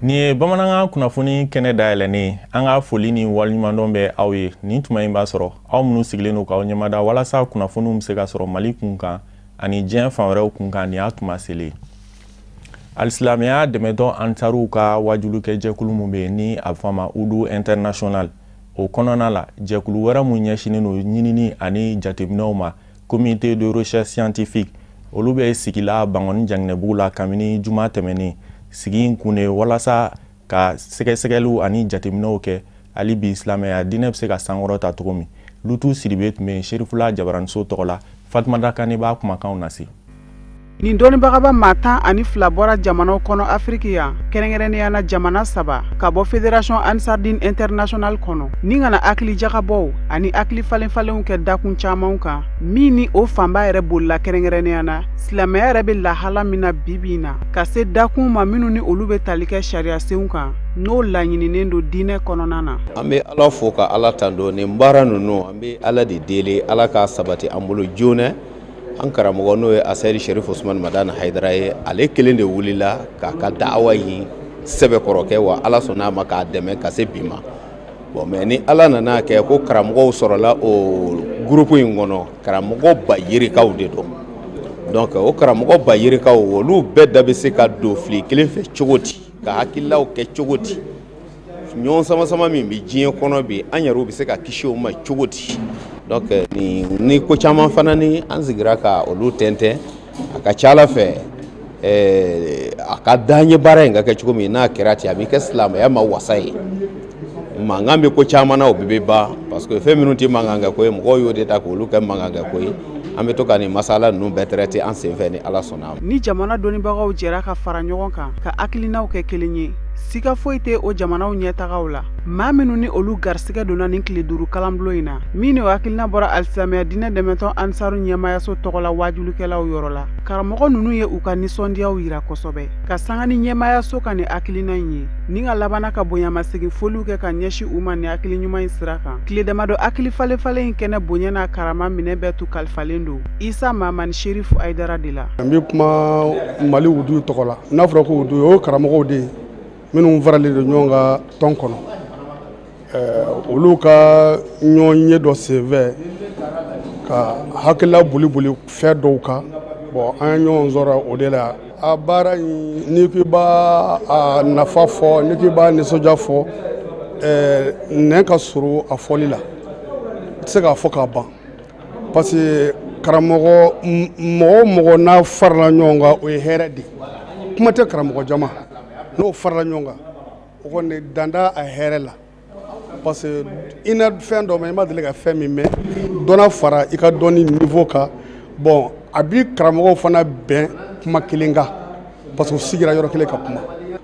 Nin ye bamanankan kunnafoni kɛnɛ dayɛlɛnnen. An ka foli ni waleɲumandɔn bɛ aw ye nin tuma in b'a sɔrɔ aw minnu sigilen don k'aw ɲɛmada walasa kunnafoniw bɛ se ka sɔrɔ Mali kun kan ani diɲɛ fan wɛrɛw kun kan. Nin y'a tuma selen. Alisilamɛya dɛmɛtɔn Ansaruw ka wajulikɛ jɛkulu min bɛ yen ni a bɛ fɔ a ma Udu International, o kɔnɔna la jɛkulu wɛrɛ mun ɲɛsinnen don ɲinini ani jateminɛw ma, Comité de recherche scientifique, olu bɛ sigila Bankɔni Janginɛbugu la kabini juma tɛmɛnen. Sigi in kun de ye walasa ka sɛgɛsɛgɛliw ani jateminɛw kɛ hali bi silamɛya diinɛ bɛ se ka sankɔrɔta cogo min. Lutu Sidibe tun bɛ yen Serifula Jabaraniso tɔgɔ la. Fatumata Kane b'a kumakanw lase. Nin dɔnnibagaba maa 12 bɔra jamanaw kɔnɔ Afiriki yan, kɛrɛnkɛrɛnnenya na jamana 3 ka bɔ Fédération Ansardine Internationale kɔnɔ, ni ka na hakili jagabɔw ani hakili falenfalenw kɛ dakun camanw kan, min ni o fanba yɛrɛ bolila kɛrɛnkɛrɛnnenya na silamɛya yɛrɛ bɛ lahala min na bi bi in na, ka se dakun ma minnu ni olu bɛ tali kɛ sariyasenw kan n'o laɲininen don diinɛ kɔnɔna na. An bɛ Ala fo ka Ala tando nin baara ninnu, an bɛ Ala de deli Ala k'a sabati an bolo joona. An karamɔgɔ n'o ye Asɛri Sherif Usman Madani Hayidara ye, ale kelen de wulila k'a ka da'awa in sɛbɛkɔrɔ kɛ, wa Ala sɔnna a ma k'a dɛmɛ ka se bi ma. Bon, mais ni Ala nana kɛ ko karamɔgɔw sɔrɔla o groupe in kɔnɔ, karamɔgɔ ba yirikaw de don. Donc o karamɔgɔ ba yirikaw, olu bɛɛ da bɛ se ka don fili kelen fɛ cogo di, ka hakililaw kɛ cogo di, ɲɔgɔn sama-sama min bɛ diɲɛ kɔnɔ bi, an yɛrɛw bɛ se ka kisi o ma cogo di. Donc ni ko caman fana ni an sigira ka olu tɛntɛn, a ka ca Ala fɛ a ka d'an ye baara in ka kɛ cogo min. N'a kɛra ten, a bɛ kɛ silamɛya ma wasa ye. Mankan bɛ ko caman na, o bɛɛ bɛ ban, parce que fɛn minnu tɛ mankan kɛ ko ye, mɔgɔw y'o de ta k'olu kɛ mankan kɛ ko ye. An bɛ to ka nin masala ninnu bɛɛ traiter an senfɛ ni Ala sɔnna a ma. Ni jamana dɔnnibagaw jɛra ka fara ɲɔgɔn kan ka hakilinaw kɛ kelen ye, sika foyi tɛ o jamanaw ɲɛtagaw la. Maa minnu ni olu garisigɛ donna nin tile 5 kalanbulon in na, min ni o hakilina bɔra alisilamɛya diinɛ dɛmɛtɔn Ansaru ɲɛmaayaso tɔgɔ la wajulikɛlaw yɔrɔ la, karamɔgɔ ninnu ye u ka nisɔndiyaw yira kosɛbɛ ka sanga ni ɲɛmaayaso ka nin hakilina in ye, ni ka labanna ka bonyamasegin foliw kɛ ka ɲɛsin u ma nin hakili ɲuman in sira kan. Tile damadɔ hakili falenfalen in kɛnɛ bonya n'a karama minɛ bɛɛ tun kalifalen don Isa Mamani Sherifu Hayidara de la. N bɛ kuma Mali wudu tɔgɔ la. N'a fɔra ko wudu, o ye karamɔgɔw de ye minnu faralen don ɲɔgɔn kan tɔn kɔnɔ. Olu ka ɲɔgɔn ye dɔ senfɛ ka hakilila boli boli fɛn dɔw kan. Bon, an ye ɲɔgɔn sɔrɔ o de la. A baara in, n'i ko i b'a a nafa fɔ, n'i ko i b'a nisɔndiya fɔ, nɛn ka surun a fɔli la, i tɛ se k'a fɔ k'a ban, parce que karamɔgɔ mɔgɔ o mɔgɔ n'a farala ɲɔgɔn kan, o ye hɛrɛ de ye. Kuma tɛ karamɔgɔ jama n'o farala ɲɔgɔn kan, o kɔni dan t'a a hɛrɛ la, parce que i na fɛn dɔ ma, i ma deli ka fɛn min mɛn, dɔ na fara i ka dɔnni niveau kan. Bon, a bi karamɔgɔw fana bɛn kuma kelen kan, parce que u sigira yɔrɔ kelen ka kuma.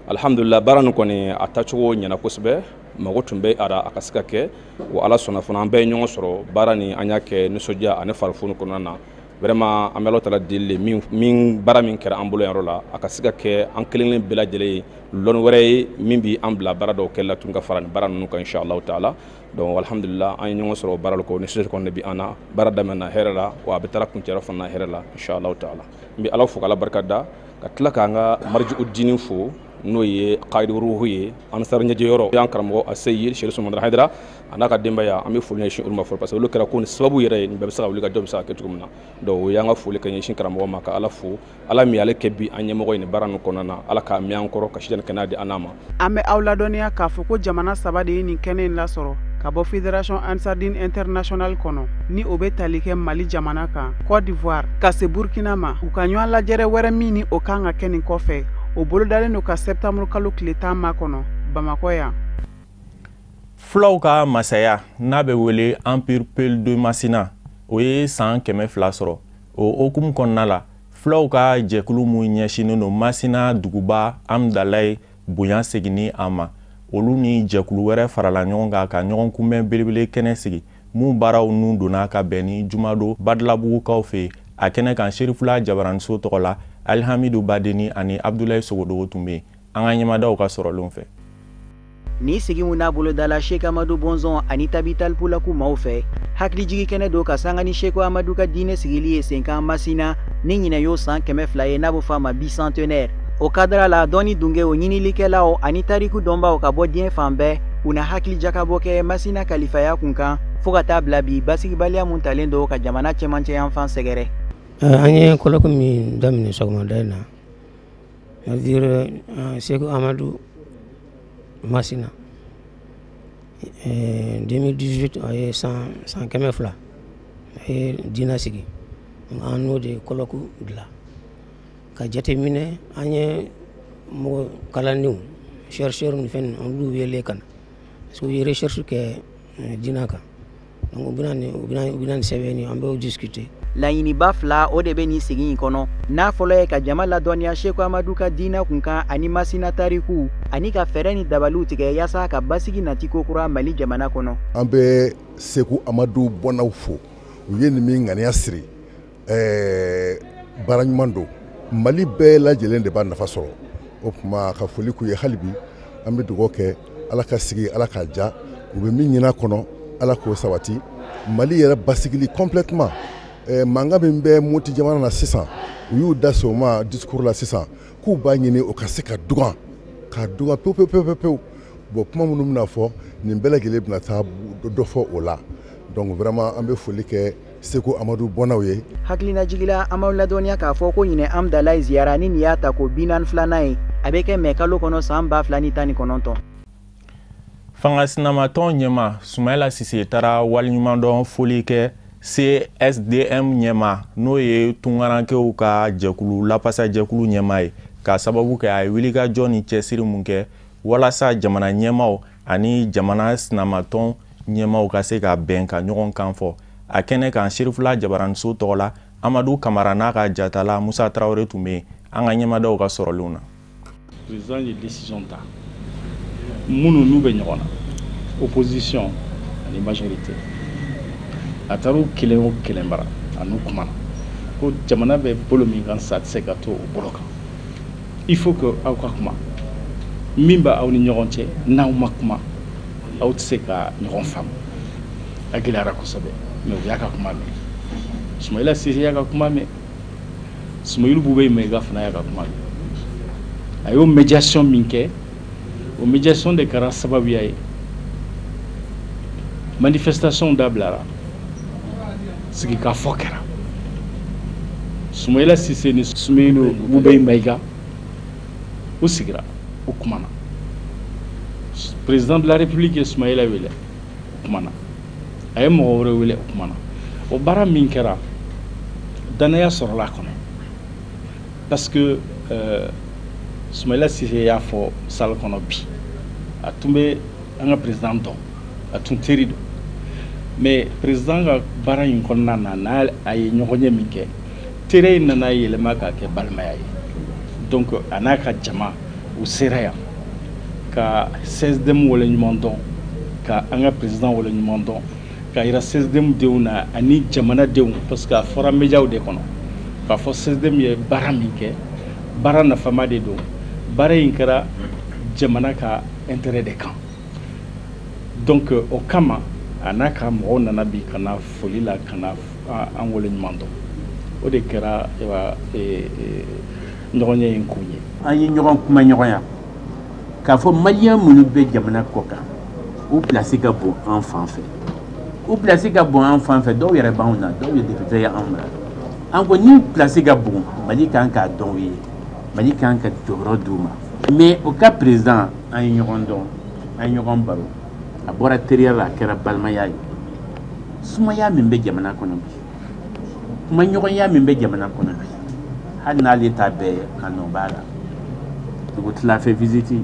Alhamdulillah, baara nin kɔni a taacogo ɲɛna kosɛbɛ. Mago tun bɛ a la a ka se ka kɛ, wa Ala sɔnna fana an bɛɛ ye ɲɔgɔn sɔrɔ baara nin, an y'a kɛ nisɔndiya ani farifoni kɔnɔna na. Vraiment, an bɛ Ala taala deli min baara min kɛra an bolo yan yɔrɔ la, a ka se ka kɛ an kelen kelen bɛɛ lajɛlen ye lɔnni wɛrɛ ye min bɛ an bila baara dɔw kɛli la tun ka fara nin baara ninnu kan, inshallah taala. Donc alhamdulillah, an ye ɲɔgɔn sɔrɔ baara kɔ, nisɔndiya kɔni bɛ an na. Baara daminɛna hɛrɛ la, wa a bɛ taara kuncɛyɔrɔ fana na hɛrɛ la, inshallah taala. N bɛ Ala fo k'Ala barika da, ka tila k'an ka marji'u dini fo, n'o ye Kayidu Ruhu ye, Ansar ɲɛjɛyɔrɔ y'an karamɔgɔ Aseyi Sherif Usman Hayidara a n'a ka denbaya. An bɛ foli ɲɛsin olu ma fɔlɔ, parce que olu kɛra ko nin sababu yɛrɛ ye nin bɛɛ bɛ se ka wuli ka jɔ bɛ se ka kɛ cogo min na. Donc o y'an ka foli ka ɲɛsin karamɔgɔ ma, ka Ala fo, Ala min y'ale kɛ bi an ɲɛmɔgɔ ye nin baara ninnu kɔnɔna na, Ala k'a mɛn an kɔrɔ ka si ni kɛnɛya di an n'a ma. An bɛ aw ladɔnniya k'a fɔ ko jamana 3 de ye nin kɛnɛ in lasɔrɔ ka bɔ Fédération Ansardine Internationale kɔnɔ, ni o bɛ tali kɛ Mali jamana kan, Côte d'Ivoire ka se Burkina ma. U ka ɲɔgɔn lajɛrɛ wɛrɛ min ni o kan ka kɛ nin kɔfɛ, o bolodalen don ka septembre kalo tile 10 makɔnɔ Bamakɔ yan. Fulaw ka masaya n'a bɛ wele Empire Peul de Masina, o ye san 200 sɔrɔ. O hokumu kɔnɔna la, fulaw ka jɛkulu mun ɲɛsinnen don Masina duguba Amdalaye bonya seginni a ma, olu ni jɛkulu wɛrɛ farala ɲɔgɔn kan ka ɲɔgɔn kunbɛn belebele kɛnɛ sigi mun baaraw nun donna ka bɛn ni jumadon Badalabugukaw fɛ yen. A kɛnɛ kan, Serifula Jabaraniso tɔgɔ la, Alihamidu Badeni ani Abdulayi Sogodogo tun bɛ yen. An ka ɲɛmadaw ka sɔrɔlenw fɛ. Ni sigi mun n'a bolodala Seko Amadu Bɔnzɔn ani Tabital Pulaku maaw fɛ, hakilijigi kɛnɛ don ka sanga ni Seko Amadu ka diinɛ sigili ye senkan Masina ni ɲinɛ y'o san 200 ye, n'a bɛ fɔ a ma bicentenaire. O kadara la, dɔnni dungew, ɲinilikɛlaw ani tariku dɔnbaw ka bɔ diɲɛ fan bɛɛ, u na hakili jakabɔ kɛ Masina kalifaya kun kan, fo ka taa bila bi basigibaliya mun talen don ka jamana cɛmancɛ yanfan sɛgɛrɛ. An ye colloque min daminɛ sɔgɔmada in na, c'est-à-dire Seko Amadu Masina 2018, a ye san 200, a ye diinɛ sigi. An n'o de colloque dilan ka jateminɛ. An ye mɔgɔ kalandenw, chercheurs ni fɛn ninnu, an b'olu wele ka na, parce que u ye recherche kɛ diinɛ kan. Donc u bɛna ni sɛbɛn ye, an b'o discuter. Laɲiniba fila o de bɛ nin sigi in kɔnɔ, n'a fɔlɔ ye ka jama ladɔnniya Seko Amadu ka diinɛ kun kan ani Masina tariku, ani ka fɛɛrɛ ni dabaliw tigɛ yaasa ka basigi nati kokura Mali jamana kɔnɔ. An bɛ Seko Amadu bɔnnaw fo, u ye nin min ŋaniya siri, baara ɲuman don, Mali bɛɛ lajɛlen de b'a nafa sɔrɔ. O tuma ka foli k'u ye hali bi. An bɛ dugawu kɛ, Ala ka sigi, Ala k'a ja. U bɛ min ɲini a kɔnɔ, Ala k'o sabati. Mali yɛrɛ basigili complètement, mankan min bɛ Moti jamana na sisan, u y'u da se o ma discours la sisan, k'u b'a ɲini o ka se ka dugan, ka dugan pewu pewu pewu pewu. Bon, kuma minnu bɛna fɔ, nin bɛɛ lajɛlen bɛna taa dɔ fɔ o la. Donc vraiment, an bɛ foli kɛ Seko Amadu bɔnnaw ye. Hakilinajigila, an b'aw ladɔnniya k'a fɔ ko ɲinɛ Amdalayi ziyara ni nin y'a ta ko 42nan ye, a bɛ kɛ mɛ kalo kɔnɔ san 2019. Fanga sinamatɔn ɲɛma Sumayila Sise taara waleɲumandɔn foli kɛ CSDM ɲɛma, n'o ye tunkarankew ka jɛkulu lapasa jɛkulu ɲɛma ye, k'a sababu kɛ a ye wulikajɔ ni cɛsiri mun kɛ walasa jamana ɲɛmaw ani jamana sinamatɔn ɲɛmaw ka se ka bɛn ka ɲɔgɔn kan fɔ. A kɛnɛ kan, Serifula Jabaraniso tɔgɔ la, Amadu Kamara n'a ka jatala Musa Tarawele tun bɛ yen. An ka ɲɛmadaw ka sɔrɔlenw na. Président ye décision ta, minnu n'u bɛ ɲɔgɔn na, opposition ani majorité, a taara u kelen o kelen bara, a n'u kumana ko jamana bɛ bolo min kan sa, a tɛ se ka to o bolo kan. Il faut que aw ka kuma. Min bɛ aw ni ɲɔgɔn cɛ, n'aw ma kuma, aw tɛ se ka ɲɔgɔn faamu. A gɛlɛyara kosɛbɛ, mais u y'a ka kuma mɛn. Sumayila Sise y'a ka kuma mɛn, Sumayilu Bubɛyi Mayiga fana y'a ka kuma mɛn. A y'o médiation min kɛ, o médiation de kɛra sababuya ye manifestation dabilara, sigikafɔ kɛra. Sumayila Sise ni Sumayilu Bubɛyi Mayiga, u sigira, u kumana. Président de la République ye Sumayila wele, u kumana. A ye mɔgɔ wɛrɛ wele, u kumana. O baara min kɛra, danaya sɔrɔla a kɔnɔ, parce que Sumayila Sise y'a fɔ salle kɔnɔ bi, a tun bɛ an ka président dɔn, a tun teri don, mais président ka baara in kɔnɔna na, n'a a ye ɲɔgɔn ye min kɛ, tere in nana yɛlɛma k'a kɛ balimaya ye. Donc a n'a ka jama, u sera yan ka CSDM waleɲuman dɔn, ka an ka président waleɲuman dɔn, k'a yira CSDM denw na ani jamanadenw, parce que a fɔra médiaw de kɔnɔ k'a fɔ CSDM ye baara min kɛ, baara nafama de don, baara in kɛra jamana ka intérêt de kan. Donc o kama, a n'a ka mɔgɔw nana bi ka na foli la, ka na an waleɲuman dɔn. O de kɛra ɲɔgɔn ye in kun ye. An ye ɲɔgɔn kuma ɲɔgɔnya k'a fɔ Maliyɛn minnu bɛ jamana kɔ kan, u place ka bon an fan fɛ, u place ka bon an fan fɛ. Dɔw yɛrɛ b'anw na, dɔw ye député ye anw na. An ko ni place ka bon, Mali kan k'a dɔn u ye, Mali kan ka jɔyɔrɔ d'u ma. Mais o ka président, an ye ɲɔgɔn dɔn, an ye ɲɔgɔn baro, a bɔra teriya la, a kɛra balimaya ye. Sumaya min bɛ jamana kɔnɔ bi, kumaɲɔgɔnya min bɛ jamana kɔnɔ bi, hali n'ale ta bɛɛ ye, a nɔ b'a la. Dugutila fɛ visite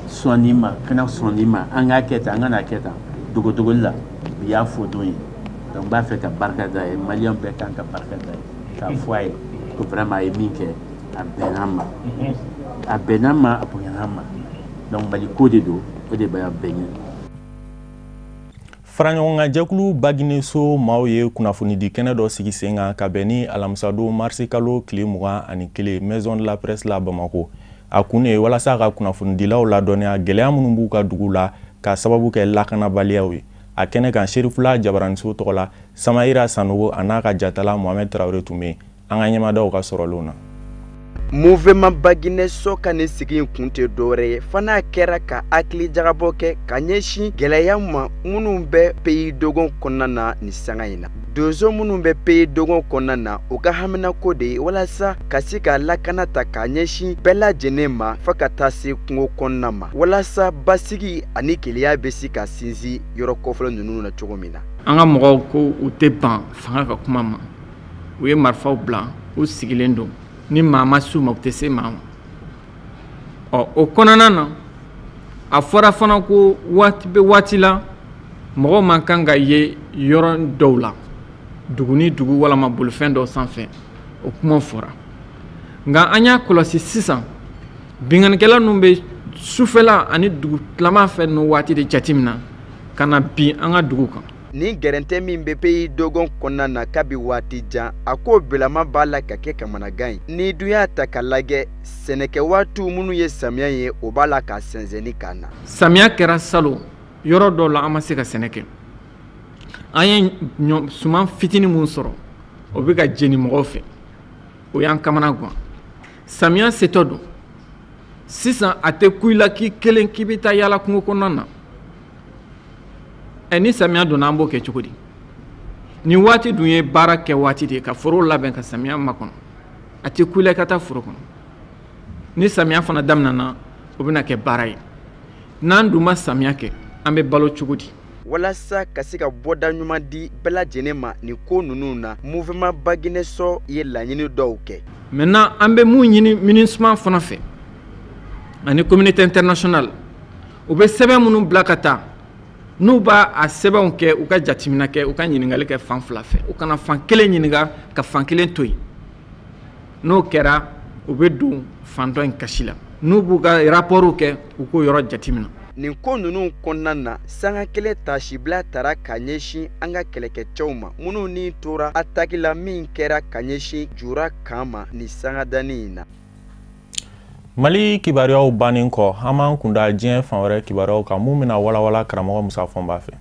sɔnni ma, kana sɔnni ma, an k'a kɛ tan, an kana kɛ tan, dogodogoli la bi y'a fɔ don ye. Donc n b'a fɛ ka barika da ye, Maliyɛn bɛɛ kan ka barika da ye, k'a fɔ a ye ko vraiment a ye min kɛ, a bɛnna ma, a bɛnna ma, a bonyana ma. Donc Mali ko de don, o de b'a bɛɛ ɲɛ. Faraɲɔgɔnkanjɛkulu Bagineso maaw ye kunnafonidi kɛnɛ dɔ sigi sen kan ka bɛn ni alamisadon marisi kalo tile 21, Maison de la Presse la, Bamako. A kun de ye walasa ka kunnafonidilaw ladɔnniya gɛlɛya minnu b'u ka dugu la k'a sababu kɛ lakanabaliyaw ye. A kɛnɛ kan, Serifula jabaraniso tɔgɔ la, Samayira Sanogo a n'a ka jatala Mohamed Traoré tun bɛ yen. An ka ɲɛmadaw ka sɔrɔlenw na. Mouvement Baguinɛsɔ ka nin sigi in kun tɛ dɔwɛrɛ ye fana kɛra ka hakili jagabɔ kɛ ka ɲɛsin gɛlɛya ma minnu bɛ pays Dogon kɔnɔna na nin sanga in na. Donso minnu bɛ pays Dogon kɔnɔna na, u ka haminako de ye walasa ka se ka lakana ta ka ɲɛsin bɛɛ lajɛlen ma fo ka taa se kungo kɔnɔna ma, walasa basigi ani kelenya bɛ se ka sinsin yɔrɔ kɔfɔlɔ ninnu na cogo min na. An ka mɔgɔw ko u tɛ ban fanga ka kuma ma, u ye marifaw bila, u sigilen don. Ni maa ma s'u ma, u tɛ se maa ma. Ɔ, o kɔnɔna na, a fɔra fana ko waati bɛ waati la, mɔgɔw man kan ka ye yɔrɔ dɔw la, dugu ni dugu walama bolifɛn dɔw sanfɛ. O kuma fɔra, nka an y'a kɔlɔsi sisan, binkannikɛla ninnu bɛ sufɛla ani dugu tilama fɛ ninnu waati de jateminɛ ka na bin an ka dugu kan. Nin gɛrɛntɛ min bɛ pays Dogon kɔnɔna na kabi waati jan, a ko bilama b'a la ka kɛ kamanagan ye. Ni dun y'a ta ka lajɛ, sɛnɛkɛ waatiw minnu ye samiya ye, o b'a la ka sɛnsɛnni ka na. Samiya kɛra salon, yɔrɔ dɔw la an ma se ka sɛnɛ kɛ. An ye suman fitinin mun sɔrɔ, o bɛ ka jeni mɔgɔw fɛ, o y'an kamana gan. Samiya setɔ don sisan, a tɛ ku i la k'i kelen k'i bɛ taa yaala kungo kɔnɔna na. Ni samiya donna, an b'o kɛ cogo di? Nin waati dun ye baara kɛ waati de ye, ka foro labɛn ka samiya makɔnɔ. A tɛ ku i la i ka taa foro kɔnɔ. Ni samiya fana daminɛna, o bɛna kɛ baara ye. N'an dun ma samiya kɛ, an bɛ balo cogo di? Walasa ka se ka bɔda ɲuman di bɛɛ lajɛlen ma nin ko ninnu na, Mouvement Baguinɛsɔ ye laɲini dɔw kɛ. Maintenant, an bɛ mun ɲini MINUSMA fana fɛ ani communauté internationale, u bɛ sɛbɛn minnu bila ka taa, n'u b'a a sɛbɛnw kɛ, u ka jateminɛ kɛ, u ka ɲininkali kɛ fan fila fɛ. U kana fan kelen ɲininka ka fan kelen to yen. N'o kɛra, u bɛ don fan dɔ in kasi la. N'u b'u ka rapportw kɛ, u k'o yɔrɔ jateminɛ. Nin ko ninnu kɔnɔna na, sanga kelen tasibila tara ka ɲɛsin an ka kɛlɛkɛcɛw ma minnu ni tora attaque la min kɛra ka ɲɛsin Jura kan ma nin sangadani in na. Mali kibaruyaw bannen kɔ, an b'an kunda diɲɛ fan wɛrɛ kibaruyaw kan mun bɛna walawala karamɔgɔ Musa Fɔnba fɛ.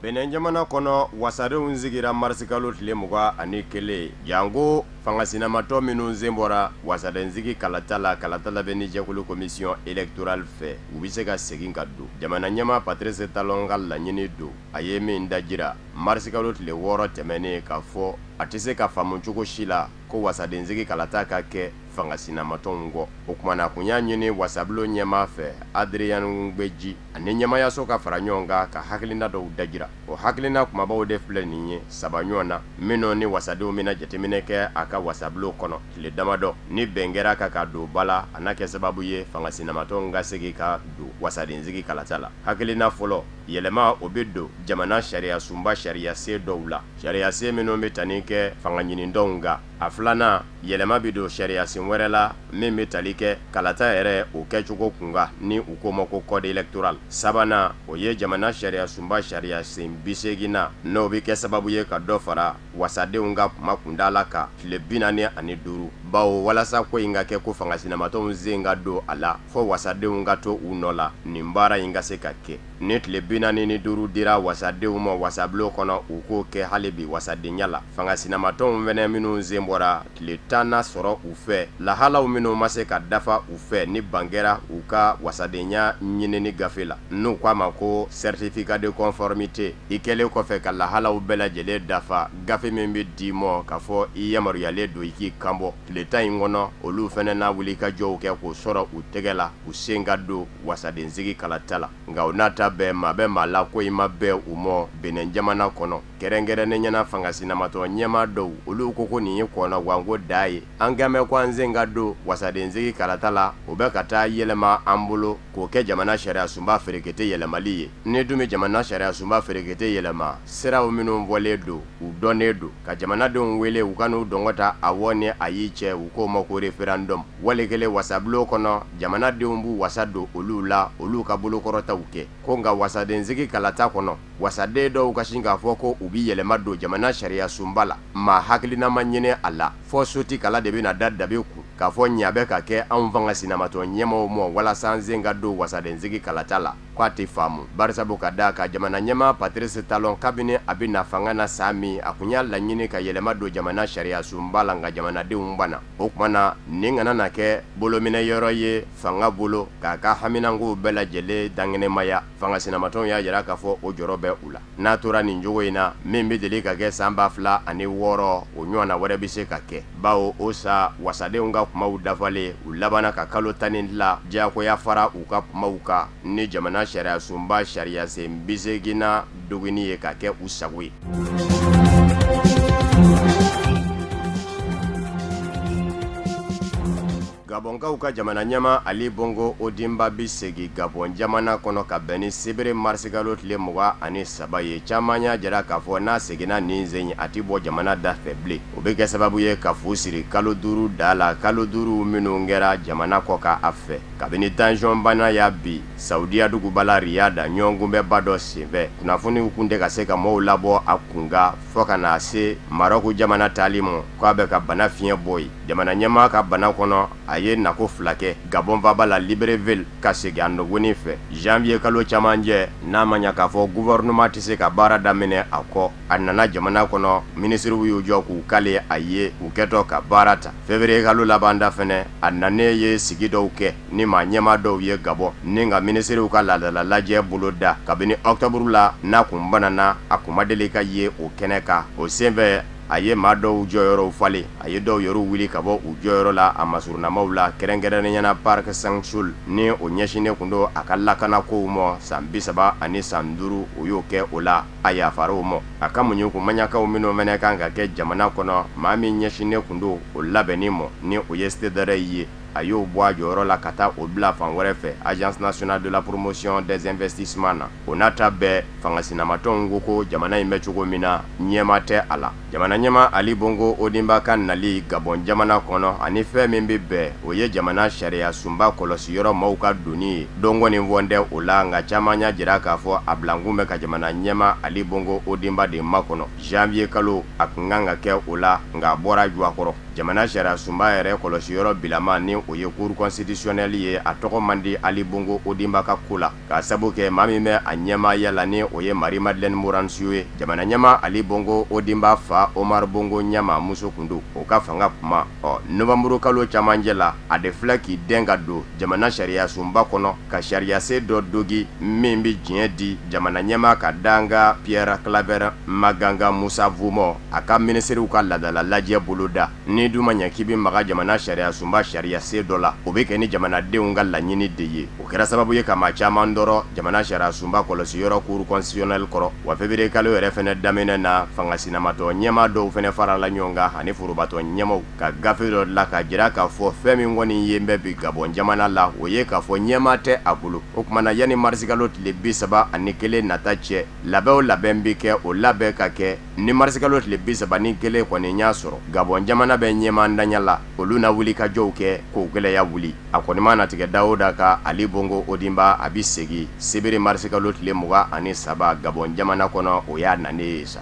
Benin jamana kɔnɔ, wasadenw sigira marisikalo tile 21, janko fangasinamatɔ minnu sen bɔra wasadensigi kalata la, kalata labɛnni jɛkulu commission électorale fɛ, u bɛ se ka segin ka don. Jamana ɲɛmaa Patrice Talon ka laɲini don, a ye min dajira marisikalo tile 6 tɛmɛnen, k'a fɔ a tɛ se ka faamu cogo si la ko wasadensigi kalata ka kɛ fangasinamatɔnw kɔ. O kumana, a kun y'a ɲini wasabulon ɲɛmaa fɛ, Adrien Hougbedji, ani ɲɛmayaso ka fara ɲɔgɔn kan ka hakilina dɔw dajira. O hakilina kumabaw de filɛ nin ye saba ɲɔgɔn na, minnu ni wasadenw bɛna jateminɛ kɛ a ka wasabulon kɔnɔ tile damadɔ. Ni bɛn kɛra ka don ba la, a n'a kɛ sababu ye fangasinamatɔnw ka segin ka don wasadensigi kalata la. Hakilina fɔlɔ, yɛlɛma o bɛ don jamana sariya sunba sariya sen dɔw la, sariya sen minnu bɛ tali kɛ fanga ɲinidɔnw kan. A filanan, yɛlɛma bɛ don sariya sen wɛrɛ la min bɛ tali kɛ kalata yɛrɛ o kɛcogo kunkan, ni u k'o ma ko code électoral. Sabanan, o ye jamana sariya sunba sariya sen 80, n'o bɛ kɛ sababu ye ka dɔ fara wasadenw ka kuma kundala kan tile 45, bawo walasa ko in ka kɛ ko fangasinamatɔnw sen ka don a la, fo wasadenw ka to u nɔ la nin baara in ka se ka kɛ. Ni tile 45 dira wasadenw ma wasabulon kɔnɔ, u k'o kɛ hali bi wasadenya la. Fangasinamatɔnw fɛnɛ minnu sen bɔra, tile 10 na sɔrɔ u fɛ lahalaw minnu ma se ka dafa u fɛ ni ban kɛra u ka wasadenya ɲinini gafe la, n'u k'a ma ko certificat de conformité. I kɛlen kɔfɛ ka lahalaw bɛɛ lajɛlen dafa, gafe min bɛ d'i ma k'a fɔ i yamaruyalen don i k'i kanbɔ tile 10 in kɔnɔ, olu fɛnɛ na wuli ka jɔw kɛ k'o sɔrɔ u tɛgɛ la, u sen ka don wasadensigi kalata la. Nka o n'a ta bɛɛ, maa bɛ maa la ko i ma bɛn u mɔ Benin jamana kɔnɔ, kɛrɛnkɛrɛnnen ɲɛna fangasinamatɔ ɲɛmaa dɔw, olu ko nin ye kɔnɔganko da ye. An kan ko an sen ka don wasadensigi kalata la, o bɛ ka taa yɛlɛma an bolo k'o kɛ jamana sariya sunba ferekete yɛlɛmali ye. Ni dun bɛ jamana sariya sunba ferekete yɛlɛma, siraw minnu bɔlen don, u dɔnnen don, ka jamanadenw wele u ka n'u dɔngɔ ta awɔ ni ayi cɛ, u k'o ma ko référendum. Wali kelen wasabulon kɔnɔ, jamanadenw b'u wasa don olu la, olu ka bolokɔrɔtaw kɛ ko. Nka wasadensigi kalata kɔnɔ, wasaden dɔw ka sin k'a fɔ ko u u bɛ yɛlɛma don jamana sariyasunba la, maa hakilina ma ɲini a la, fɔ sotikala de bɛna da dabe kun k'a fɔ ɲa bɛ ka kɛ anw fanga sinamatɔn ɲɛmaaw mɔ walasa an sen ka don wasadensigi kalata la, k'a tɛ faamu barisabu ka da ka jamana ɲɛmaa Patrice Talon kabini a bɛ na fanga na san min, a kun y'a laɲini ka yɛlɛma don jamana sariyasunba la, nka jamanadenw banna. O tuma na nin kana na kɛ bolominɛ yɔrɔ ye fanga bolo k'a ka haminankow bɛɛ lajɛlen dankɛnɛmaya. Fanga sinamatɔnw y'a jira k'a fɔ o jɔrɔ bɛ u la. N'a tora nin cogo in na, min bɛ deli ka kɛ san 2006, o ɲɔgɔnna wɛrɛ bɛ se ka kɛ, bawo o sa wasadenw ka kumaw dafalen, u labanna ka kalo 12 diyagoya fara u ka kumaw kan ni jamana sariyasunba sariyasen 80 dogini ye ka kɛ u sago ye. Gabɔnkaw ka jamana ɲɛmaa Ali Bongo Ondimba bɛ segin Gabɔn jamana kɔnɔ ka bɛn ni sibiri marisikalo tile 23 ye. Caman y'a jira k'a fɔ n'a seginna nin sen a tɛ bɔ jamana da fɛ bilen. O bɛ kɛ sababu ye ka fu siri kalo 5 da la, kalo 5 minnu kɛra jamana kɔ kan a fɛ. Kabini tension bana y'a bi Saudiya duguba la Riyad ɲɔgɔnkunbɛnba dɔ senfɛ, kunnafoniw kun tɛ ka se ka mɔɔw labɔ a kunkan fɔ ka na se Marɔku jamana taali ma k'a bɛ ka bana fiɲɛ bɔ yen. Jamana ɲɛmaa ka bana kɔnɔ, a ye nako 2 kɛ Gabon faaba la Libreville ka segin a nɔgɔni fɛ janvier kalo camancɛ. N'a ma ɲa k'a fɔ gouvernement tɛ se ka baara daminɛ a kɔ, a nana jamana kɔnɔ, minisiriw y'u jɔ k'u kale a ye u kɛtɔ ka baara ta. Février kalo laban da fɛnɛ, a nanen ye sigi dɔw kɛ ni maa ɲɛmaa dɔw ye Gabon ni ka minisiriw ka laadala lajɛ bolo da. Kabini octobre la n'a kun banana, a kun ma deli ka ye o kɛnɛ kan. O senfɛ a ye maa dɔw jɔyɔrɔw falen, a ye dɔw yɛrɛw wuli ka bɔ u jɔyɔrɔ la a masurunamaw la, kɛrɛnkɛrɛnnenya la Park Sang-chul ni o ɲɛsinnen kun don a ka lakanakow ma san 30 ani san 5, o y'o kɛ o la a yafara o ma. A ka muɲu kun maɲakaw minnu fɛnɛ kan ka kɛ jamana kɔnɔ, maa min ɲɛsinnen kun don o labɛnni ma ni o ye CDR ye, a y'o bɔ a jɔyɔrɔ la ka taa o bila fan wɛrɛ fɛ Agence nationale de la promotion des investissements na. O n'a ta bɛɛ, fanga sinamatɔnw ko ko jamana in bɛ cogo min na, ɲɛma tɛ a la. Jamana ɲɛmaa Ali Bongo Ondimba ka nali Gabɔn jamana kɔnɔ ani fɛn min bɛ bɛn, o ye jamana sariya sunba kɔlɔsi yɔrɔ maaw ka donni ye. Don kɔni fɔ tɛ o la, nka caman y'a jira k'a fɔ a bilankun bɛ ka jamana ɲɛmaa Ali Bongo Ondimba de makɔnɔ. Janvier kalo a kun kan ka kɛ o la, nka a bɔra ju a kɔrɔ. Jamana sariya sunba yɛrɛ kɔlɔsi yɔrɔ bilama ni o ye cour constitutionnelle ye, a tɔgɔ man di Ali Bongo Ondimba ka ko la, k'a sabu kɛ maa min bɛ a ɲɛmaaya la ni o ye Marie Madeleine Moransio ye. Jamana ɲɛmaa Ali Bongo Ondimba fa Omar Bongo ɲama muso kun don, o ka fanga kuma ɔ novembre kalo camancɛ la, a de filɛ k'i den ka don jamana sariya sunba kɔnɔ ka sariyasen dɔ dogi min bɛ diɲɛ di jamana ɲɛmaa ka danga Pierre Claver Maganga Moussa mɔ a ka minisiriw ka laadala lajɛ boloda. Ni dun ma ɲɛ k'i bɛ maga jamana sariya sunba sariyasen dɔ la, o bɛ kɛ ni jamanadenw ka laɲini de ye. O kɛra sababu ye ka maa caman dɔrɔ jamana sariya sunba kɔlɔsi yɔrɔ cour constitutionnelle kɔrɔ. Wa février kalo yɛrɛ fɛnɛ daminɛ na, fanga sinamatɔ ɲɛmaa dɔw fɛnɛ farala ɲɔgɔn kan ani forobatɔ ɲɛmaw ka gafe dɔ la ka jira k'a fɔ fɛn min kɔni ye bɛ bi Gabɔn jamana la, o ye k'a fɔ ɲɛmaa tɛ a bolo. O tuma na yanni marisikalo tile 31 nata cɛ, labɛn o labɛn bɛ kɛ, o labɛn ka kɛ ni marisikalo tile 31 kɔni y'a sɔrɔ Gabɔn jamana bɛ ɲɛmaandanya la, olu na wuli ka jɔw kɛ k'o gɛlɛya wuli. A kɔni ma natigɛ da o da kan, Ali Bongo Ondimba a bɛ segin sibiri marisikalo tile 23 Gabɔn jamana kɔnɔ, o y'a nanen ye sa.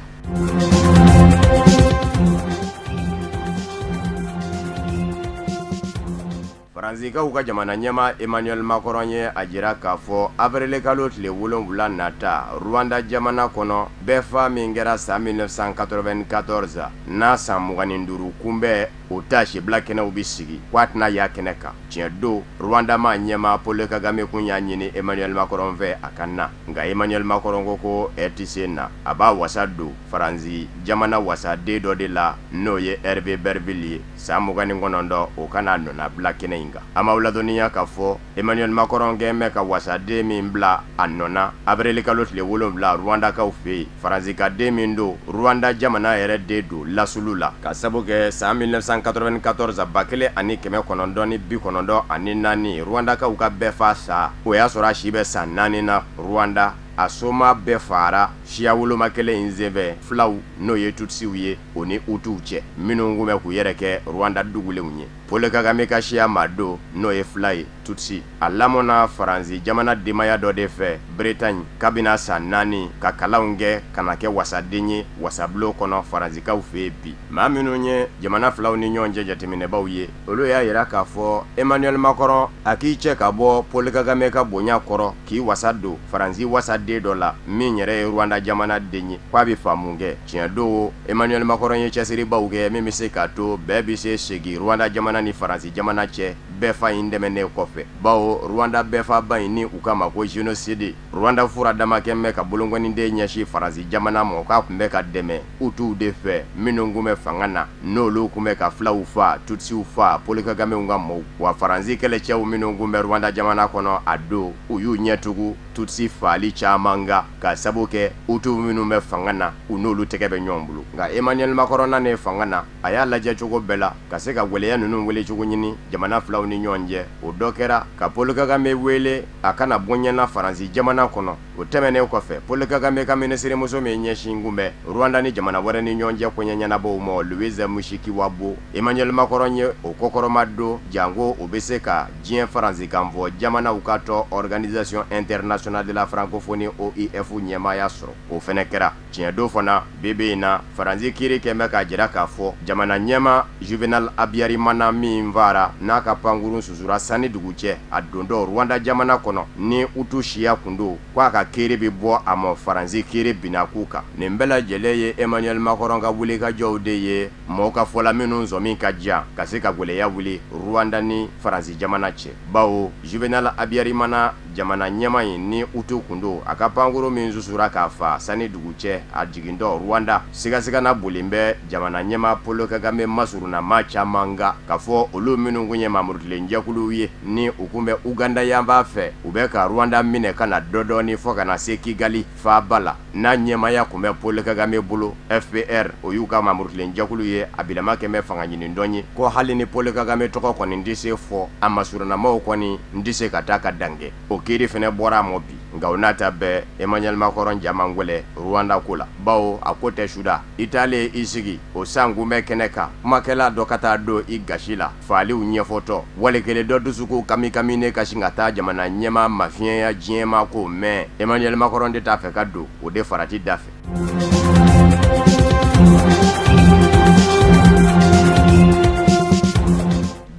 Faransikaw ka jamana ɲɛmaa Emmanuel Macron ye a jira k'a fɔ avril kalo tile 7 nata Rwanda jamana kɔnɔ, bɛɛ fa min kɛra san 1994 n'a san 25 kunbɛn, o taasibila kɛnɛw bɛ sigi k'a tɛna y'a kɛnɛ kan. Tiɲɛ don, Rwanda maa ɲɛmaa Paul Kagame kun y'a ɲini Emmanuel Macron fɛ a ka na, nka Emmanuel Macron ko ko tɛ se na, a b'a wasa don Faransi jamana wasaden dɔ de la n'o ye Hervé Berville ye san 29, o kana nɔnabila kɛnɛ in kan. An b'aw ladɔnniya k'a fɔ Emmanuel Macron kɛn bɛ ka wasaden min bila a nɔ na avril kalo tile 7 Rwandakaw fɛ yen, Faransi ka den min don, Rwanda jamana yɛrɛ de don lasulu la, ka sabu kɛ san 1994 1994 Rwandakaw ka bɛɛ fa sa, o y'a sɔrɔ a si bɛ san 4 na Rwanda. A soma bɛɛ faara siya woloma kelen in senfɛ, filaw n'o ye Tutsiw ye, o ni Hutuw cɛ minnu kun bɛ k'u yɛrɛ kɛ Rwanda dugulenw ye. Paul Kagame ka siya maa don, n'o ye fila ye, Tutsi. A lamɔna Faransi jamana denbaya dɔ de fɛ Bretagne kabini a san 4, ka kalanw kɛ ka na kɛ wasaden ye wasabulon kɔnɔ Faransikaw fɛ yen bi. Maa minnu ye jamana filaw ni ɲɔgɔn cɛ jateminɛbaw ye, olu y'a jira k'a fɔ Emmanuel Macron a k'i cɛ ka bɔ Paul Kagame ka bonya kɔrɔ, k'i wasa don Faransi wasaden dɔ la min yɛrɛ ye Rwanda jamana den ye, k'a bɛ faamu kɛ. Tiɲɛ don, Emmanuel Macron ye cɛsiribaw kɛ min bɛ se k'a to bɛɛ bɛ se segin Rwanda jamana ni Faransi jamana cɛ bɛɛfa in dɛmɛnen kɔfɛ, bawo Rwanda bɛɛfaba in ni u k'a ma ko génocide, Rwanda fura damakɛ bɛ ka bolonkɔniden ɲɛsin Faransi jamana ma, k'a tun bɛ ka dɛmɛ Hutuw de fɛ minnu tun bɛ fanga na, n'olu tun bɛ ka filaw fa, Tutsiw fa, Paul Kagame ka mɔɔw. Wa Faransi kɛlɛcɛw minnu tun bɛ Rwanda jamana kɔnɔ a don, u y'u ɲɛtugu Tutsi faali caman kan ka sabu kɛ Hutu minnu bɛ fanga na, u n'olu tɛgɛ bɛ ɲɔgɔn bolo. Nka Emmanuel Macron nanen fanga na, a y'a lajɛ cogo bɛɛ la ka se ka gwɛlɛya ninnu wele cogo ɲini jamana filaw ni ɲɔgɔn cɛ. O dɔ kɛra ka Paul Kagame wele a kana bɔ ɲɛna Faransi jamana kɔnɔ. O tɛmɛnen kɔfɛ, Paul Kagame ka minisirimuso min ɲɛsin kun bɛ Rwanda ni jamana wɛrɛ ni ɲɔgɔn cɛ koɲɛ ɲɛnabɔw ma, Louise Mushikiwabo, Emmanuel Macron ye o kɔkɔrɔma don, janko o bɛ se ka diɲɛ faransikanfɔ jamanaw ka tɔn Organisation internationale de la francophonie OIF ɲɛmaaya sɔrɔ. O fɛnɛ kɛra tiɲɛ don fana. Bi bi in na, Faransi kiiri kɛn bɛ k'a jira k'a fɔ jamana ɲɛma Juvenal Habyarimana min fara n'a ka pankurun susura sanni dugu cɛ a dontɔ Rwanda jamana kɔnɔ, ni Hutu siya kun don, k'a ka kiiri bɛ bɔ a ma Faransi kiiri binakun kan. Nin bɛɛ lajɛlen ye Emmanuel Macron ka wulikajɔw de ye, mɔgɔw ka fɔla minnu sɔmi ka diya ka se ka gwɛlɛya wuli Rwanda ni Faransi jamana cɛ, bawo Juvenal Habyarimana jamana ɲɛma in ni Hutu kun don, a ka pankurun min susura k'a fa sanni dugu cɛ a jigintɔ Rwanda, sigasigana bolen bɛ jamana ɲɛma Paul Kagame masurunna maa caman kan k'a fɔ olu minnu kun ye mamurutilen jɛkuluw ye ni u kun bɛ Uganda yanfan fɛ, u bɛ ka Rwanda minɛ ka na dɔdɔɔni fo ka na se Kigali faaba la, n'a ɲɛmaya kun bɛ Paul Kagame bolo. FPR, o y'u ka mamurutilen jɛkulu ye, a bilama kɛmɛ fanga ɲini dɔn ye, ko hali ni Paul Kagame tɔgɔ kɔni tɛ se fɔ, a masurunnamaw kɔni n tɛ se ka taa ka dan kɛ. O kiiri fɛnɛ bɔra a mɔ bi. Nka o n'a ta bɛɛ, Emmanuel Macron ja man gwɛlɛ Rwanda ko la, bawo a ko tɛ suda. I taalen i sigi o san kunbɛ kɛnɛ kan, kumakɛla dɔ ka taa don i gasi la faaliw ɲɛfɔtɔ, wali kelen dɔ dusukun kami ne ka sin ka taa jamana ɲɛma mafiɲɛya diɲɛma ko mɛn, Emmanuel Macron de t'a fɛ ka don o de farati da fɛ.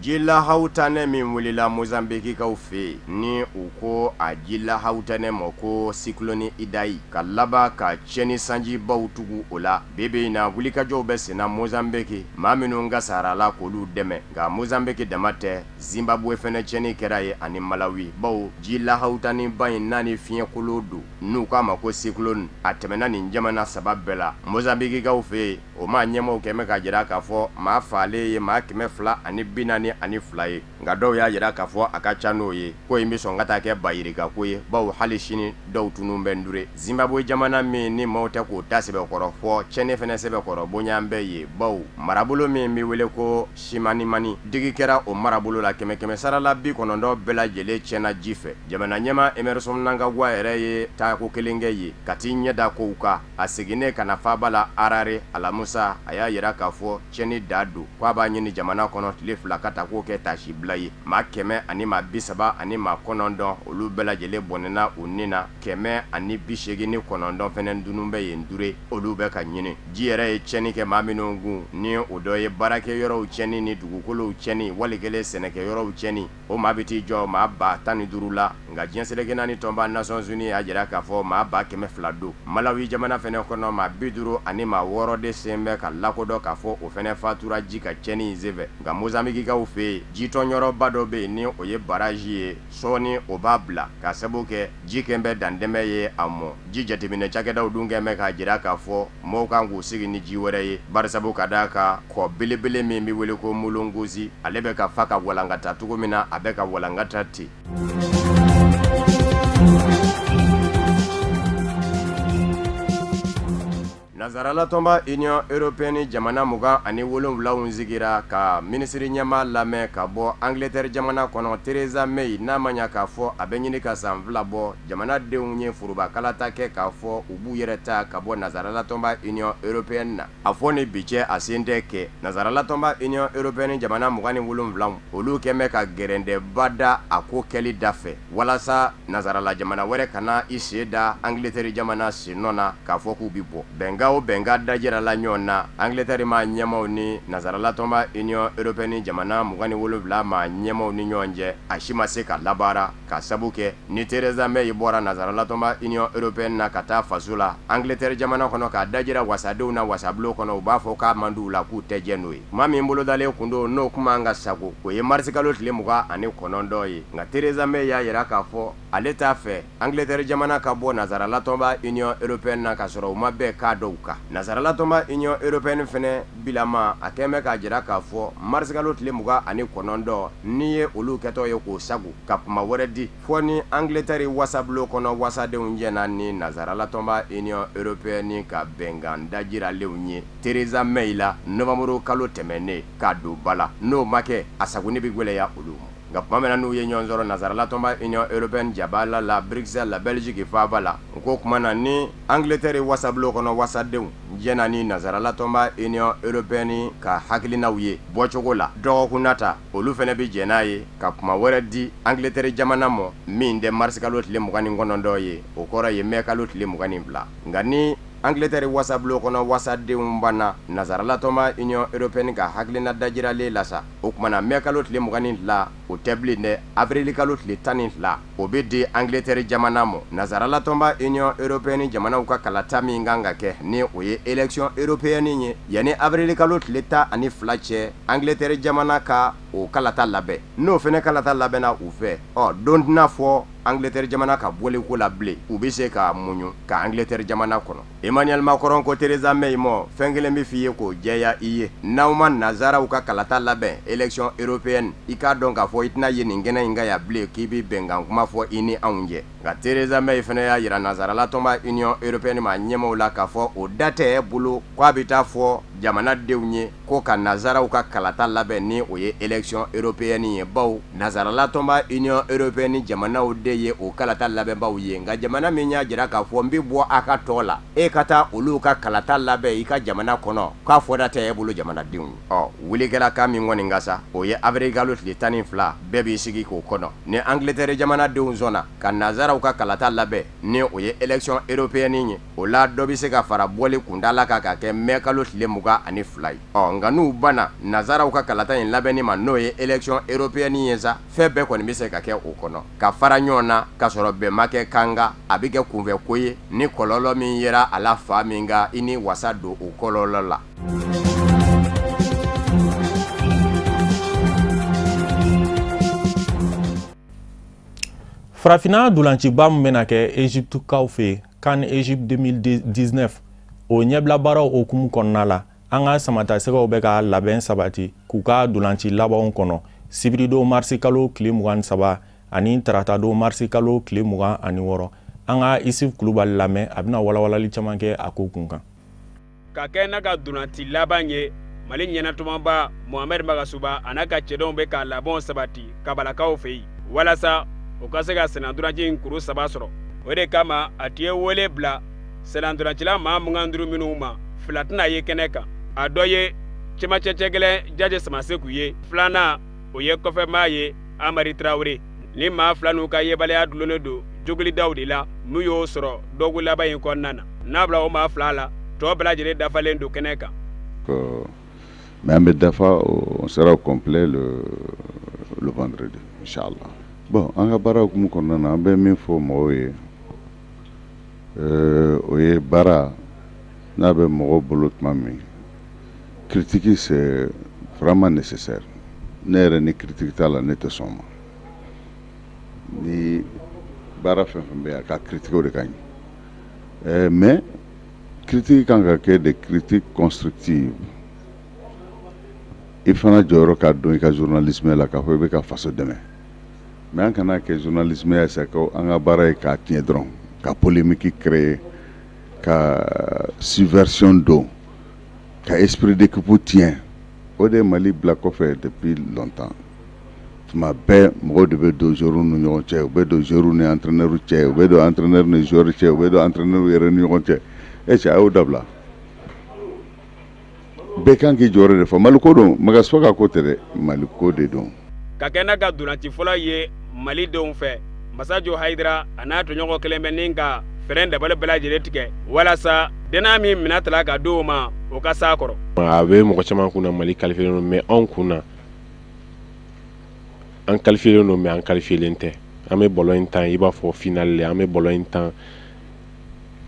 Jilahaw tanɛ min wulila Mozambikikaw fɛ yen, ni u ko a jilahaw tanɛ ma ko cyclone Idai, ka laban ka tiɲɛni sanjibaw tugu o la, bi bi in na wulikajɔw bɛ senna Mozambiki, maa minnu ka sarala k'olu dɛmɛ. Nka Mozambiki dama tɛ, Zimbabwe fɛnɛ tiɲɛni kɛra ye ani Malawi, bawo jilahaw tanɛba in n'a ni fiɲɛkolo don n'u k'a ma ko cyclone, a tɛmɛna nin jamana saba bɛɛ la. Mozambikikaw fɛ yen, o maa ɲɛmaw kɛmɛ k'a jira k'a fɔ maa faalen ye maa 242 ye, nka dɔw y'a jira k'a fɔ a ka ca n'o ye. Ko in bɛ sɔn ka taa kɛ bayirika ko ye, bawo hali sini dɔw tunun bɛ ndure. Zimbabwe jamana min ni maaw tɛ k'o ta sɛbɛkɔrɔ fɔ, tiɲɛni fɛnɛ sɛbɛkɔrɔ bonya bɛ ye, bawo marabolo min bɛ wele ko Chimanimani, digi kɛra o marabolo la, 100 sarala 90 bɛɛ lajɛlen tiɲɛna ji fɛ. Jamana ɲɛma Emmerson Mnangagwa yɛrɛ ye taako kelen kɛ ye ka t'i ɲɛ da kow kan. A seginnen ka na faaba la Harare alamusa, a y'a jira k'a fɔ tiɲɛni da don, k'a b'a ɲini jamana kɔnɔ tile 2 ka ta k'o kɛ taasibila ye. Maa 139, olu bɛɛ lajɛlen bɔnɛna u ni na, 189 fɛnɛ dunun bɛ yen dure, olu bɛ ka ɲini. Ji yɛrɛ ye tiɲɛni kɛ maa minnu kun, ni o dɔ ye baarakɛyɔrɔw tiɲɛni ni dugukolow tiɲɛni, wali kelen sɛnɛkɛyɔrɔw tiɲɛni, o maa bɛ t'i jɔ maa 15,000 la. Nka diɲɛ seleke naani tɔnba Nations Unies y'a jira k'a fɔ maa 200,000 don. Malawi jamana fɛnɛ kɔnɔ, maa 56 de sen bɛ ka lakodɔn k'a fɔ o fɛnɛ fatura ji ka tiɲɛni in senfɛ. Nka Mozambikikaw fɛ yen, jitɔnyɔrɔba dɔ bɛ yen ni o ye barrage ye, sɔɔni o b'a bila ka sababu kɛ ji kɛn bɛ dantɛmɛ ye a mɔ. Ji jateminɛ cakɛdaw dun kɛn bɛ k'a jira k'a fɔ mɔgɔw kan k'u sigi ni ji wɛrɛ ye, barisabu ka d'a kan kɔ belebele min bɛ wele ko Mulongozi, ale bɛ ka fa ka walankata cogo min na, a bɛ ka walankata ten. Nazaralatɔnba Union européenne jamana 27 sigira ka minisiri ɲɛmaa lamɛn ka bɔ Angleterre jamana kɔnɔ, Theresa May. N'a ma ɲa k'a fɔ a bɛ ɲini ka san 2 bɔ, jamanadenw ye foroba kalata kɛ k'a fɔ u b'u yɛrɛ ta ka bɔ Nazaralatɔnba Union européenne na. A fɔ ni bi cɛ, a sen tɛ kɛ. Nazaralatɔnba Union européenne jamana 27, olu kɛn bɛ ka gɛrɛndɛba da a ko kɛli da fɛ, walasa Nazarala jamana wɛrɛ kana i sen da Angleterre jamana sen nɔ na k'a fɔ k'u bɛ bɔ. Bɛnkan o bɛnkan dajirala ɲɔgɔn na Angleterre maa ɲɛmaw ni Nazaralatɔnba Union européenne jamana 27 maa ɲɛmaw ni ɲɔgɔn cɛ, a si ma se ka labaara, ka sabu kɛ ni Theresa May bɔra Nazaralatɔnba Union européenne na ka taa faso la Angleterre jamana kɔnɔ, k'a dajira wasadenw na wasabulon kɔnɔ, u b'a fɔ k'a man d'u la, k'u tɛ jɛ n'o ye. Kuma min bolodalen kun don, n'o kuma an ka sago, o ye marisikalo tile 29 ye. Nka Theresa May y'a jira k'a fɔ ale t'a fɛ Angleterre jamana ka bɔ Nazaralatɔnba Union européenne na k'a sɔrɔ u ma bɛn k'a dɔw kan. Nazaralatɔnba Union européenne fɛnɛ bilama, a kɛn bɛ k'a jira k'a fɔ marisikalo tile 29, n'i ye olu kɛtɔ ye k'o sago ka kuma wɛrɛ di, fɔ ni Angleterre wasabulon kɔnɔ wasadenw jɛna ni Nazaralatɔnba Union européenne ka bɛnkan dajiralenw ye Theresa May la novembre kalo tɛmɛnen k'a don ba la. N'o ma kɛ, a sagoni bɛ gwɛlɛya olu ma. Nka tuma min na n'u ye ɲɔgɔn sɔrɔ Nazaralatɔnba Union européenne jabala la Bruxelles la, Belgique faaba la, u ko tuma na ni Angleterre wasabulon kɔnɔ wasadenw jɛna ni Nazaralatɔnba Union européenne ka hakilinaw ye bɔcogo la dɔgɔkun nata, olu fana bɛ jɛn n'a ye ka kuma wɛrɛ di Angleterre jamana ma min tɛ marisikalo tile 29 ye, o kɔrɔ ye mɛ kalo tile 22. Nka ni Angleterre wasabulon kɔnɔ wasadenw banna Nazaralatɔnba Union européenne ka hakilina dajiralen la sa, o tuma na mɛ kalo tile 22 o tɛ bilen dɛ, avril kalo tile 12 o bɛ di Angleterre jamana ma. Nazaralatɔnba Union européenne jamanaw ka kalata min kan ka kɛ, ni o ye élection européenne ye, yanni avril kalo tile 12 cɛ, Angleterre jamana ka o kalata labɛn. N'o fana kalata labɛnna u fɛ, ɔ don tɛna fɔ Angleterre jamana ka bɔliko la bilen, u bɛ se ka muɲu ka Angleterre jamana kɔnɔ. Emmanuel Macron ko Theresa May ma, fɛn kelen bɛ f'i ye k'o jɛya i ye: n'aw ma nazaraw ka kalata labɛn, élection européenne, i k'a dɔn k'a fɔ i tɛna ye nin kɛnɛ in kan yan bilen k'i bɛ bɛnkan kuma fɔ i ni anw cɛ. Nka Theresa May fana y'a jira Nazaralatɔnba Union européenne maa ɲɛmaw la k'a fɔ o da tɛ bolo k'a bɛ taa fɔ jamanadenw ye ko ka nazaraw ka kalata labɛn, ni o ye élection européenne ye, bawo Nazaralatɔnba Union européenne jamanaw de ye o kalata labɛnbaw ye. Nka jamana min y'a jira k'a fɔ n bɛ bɔ a ka tɔ la, e ka taa olu ka kalata labɛn i ka jamana kɔnɔ, k'a fɔda tɛ e bolo jamanadenw. Ɔ wulikɛla kan min kɔni ka sa, o ye avril kalo tile 12, bɛɛ b'i sigi k'o kɔnɔ. Ni Angleterre jamanadenw sɔnna ka nazaraw ka kalata labɛn, ni o ye élection européenne ye, o la dɔ bɛ se ka fara bɔli kundala kan ka kɛ mɛ kalo tile 22 ye. Ɔ nka n'u banna nazaraw ka kalata in labɛnni ma, n'o ye élection européenne ye sa, fɛn bɛɛ kɔni bɛ se ka kɛ o kɔnɔ ka fara ɲɔgɔn na k'a sɔrɔ bɛn ma kɛ kan kan. A bɛ kɛ kunfɛ ko ye, ni kɔlɔlɔ min yera a la fa min kan, i ni wasa don o kɔlɔlɔ la. Farafinna dolanciba min bɛna kɛ Egyptekaw fɛ yen, CAN Egypte 2019, o ɲɛbila baaraw hukumu kɔnɔna la, an ka samatasɛgɛw bɛ ka labɛn sabati k'u ka dolanci labanw kɔnɔ sibiridon marisi kalo tile 23 ani taratadon marisi kalo tile 26. An ka Isif Kulubali lamɛn, a bɛna walawalali caman kɛ a ko kun kan. Ka kɛ n'a ka dolanci laban ye, Mali ɲɛnatɔmɔba Mohamed Magasuba a n'a ka cɛdenw bɛ ka labɛnw sabati kabalakaw fɛ yen walasa o ka se ka sennantolaci in kuru 3 sɔrɔ. O de kama a tun ye wele bila sennantolacila maa 25 minnu ma, 2 tɛna ye kɛnɛ kan. A dɔ ye cɛmancɛ cɛgɛlɛn Jaje Samaseku ye, filanan o ye kɔfɛmaa ye Amari Tarawele. Ni maa 2 n'u ka yebaliya dulonnen don jogilidaw de la n'u y'o sɔrɔ dɔgɔkun laban in kɔnɔna na. N'a bila o maa 2 la, tɔ bɛɛ lajɛlen dafalen don kɛnɛ kan. Mais an bɛ dafa, on sera au complet le vendredi, inchallah. Bon, an ka baara hukumu kɔnɔna na, an bɛ min fɔ mɔgɔw ye, o ye baara n'a bɛ mɔgɔw bolo tuma min, critique c'est vraiment nécessaire. Ne yɛrɛ ni critique t'a la, ne tɛ sɔn ma. Ni baara fɛn fɛn bɛ yen, a ka critique o de ka ɲi. Mais critique kan ka kɛ des critiques constructives. I fana jɔyɔrɔ ka dɔn i ka journalisme la k'a fɔ i bɛ ka faso dɛmɛ. Mais an kana kɛ journalisme ye sa ko an ka baara ye k'a tiɲɛ dɔrɔn, ka polémique créer. Ka subversion don, ka esprit d'équipe tiɲɛ, o de ye Mali bila kɔfɛ depuis longtemps. Tuma bɛɛ mɔgɔw de bɛ don joueurs ni ɲɔgɔn cɛ, u bɛ don joueurs ni entraîneur cɛ, u bɛ don entraîneur ni joueur cɛ, u bɛ don entraîneur yɛrɛ ni ɲɔgɔn cɛ. E cɛ, a y'o dabila. Bɛɛ kan k'i jɔyɔrɔ de fɔ. Mali ko don, Magasuba ka ko tɛ dɛ, Mali ko de don. Ka kɛ n'a ka dolanci fɔlɔ ye Malidenw fɛ, Masajo Hayidara a n'a tɔɲɔgɔn kelen bɛ ni ka fɛɛrɛ dabali bɛɛ lajɛlen tigɛ walasa dennaya min minɛ tala ka di o ma, o ka s'a kɔrɔ. A bɛ mɔgɔ caman kun na Mali qualifié don, mais anw kun na, an qualifié don, mais an qualifié tɛ. An bɛ ballon in tan i b'a fɔ finale le. An bɛ ballon in tan,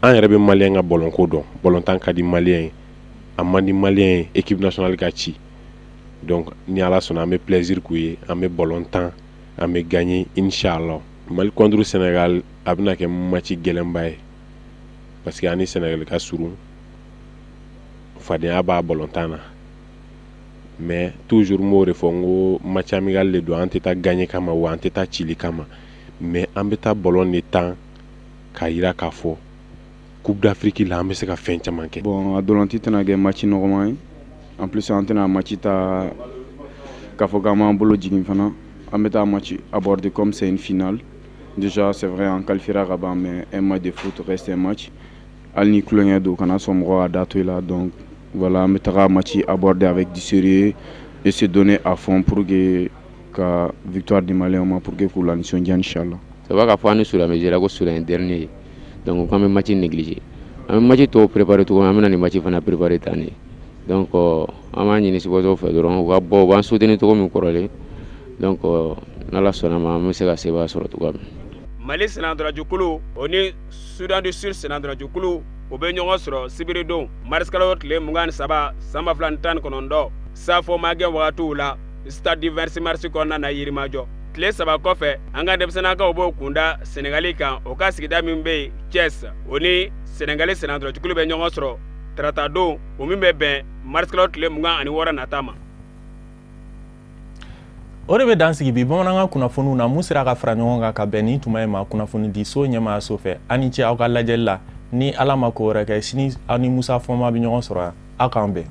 an yɛrɛ bɛ malien ka ballon ko dɔn. Ballon tan ka di malien ye, a man di malien ye équipe nationale ka ci. Donc ni Ala sɔnna, an bɛ plaisir k'u ye, an bɛ ballon tan, an bɛ gagner inchallah. Mali contre Sénégal, a bɛna kɛ match gɛlɛnba ye, parce que an ni Sénégal ka surun, fadenya b'a ballon tan na. Mais toujours n b'o de fɔ, n ko match amical de don. An tɛ taa gagner kama wa an tɛ taa cili kama, mais an bɛ taa ballon de tan k'a yira k'a fɔ Coupe d'Afrique la, an bɛ se ka fɛn caman kɛ. Bon, a dolanci tɛna kɛ match nɔgɔman ye. En plus, an tɛna match ta k'a fɔ k'an b'an bolo jigin fana. An bɛ taa match aborder comme c'est une finale. Déjà, c'est vrai, an qualifiera ka ban, mais un match de foot reste un match. Hali ni tulonkɛ don, kana sɔn mɔgɔ ka da to i la. Donc voilà, an bɛ taga match aborder avec du sérieux et se donner à fond pour que ka victoire di Maliyɛnw ma, pour que k'u la nisɔndiya inchallah. Ça va k'a fɔ an ni Soudan bɛ jouer ko Soudan ye dernier ye, donc k'an bɛ match négliger. An bɛ match tɔw préparer cogo min, an bɛna nin match fana préparer tan de. Donc an b'a ɲini supporters fɛ dɔrɔn, u ka bɔ, u b'an soutenir cogo min kɔrɔlen. Donc n'Ala sɔnna ma, an bɛ se ka sebaaya sɔrɔ cogoya min. Mali senatɔrɔjukulu, o ni Soudan du Sud senatɔrɔjukulu, o bɛ ɲɔgɔn sɔrɔ sibiridon marisikalo tile 23 san 2019, safo magɛn wagatiw la, stade du 26 mars kɔnɔna na, Yirimajɔ. Tile 3 kɔfɛ, an ka denmisɛnninakaw b'o kunda Senegali kan, o ka sigida min bɛ yen Thiès, o ni Senegali senatɔrɔjukulu bɛ ɲɔgɔn sɔrɔ tarata don, o min bɛ bɛn marisikalo tile 26 nata ma. O de bɛ dan sigi bi bamanankan kunnafoniw na mun sera ka fara ɲɔgɔn kan ka bɛn ni tuma in ma kunnafoni di so ɲɛmaayaso fɛ. Aw ni ce aw ka lajɛli la. Ni Ala ma ko wɛrɛ kɛ, sini aw ni Musa Fɔnba bɛ ɲɔgɔn sɔrɔ yan. Aw k'an bɛn.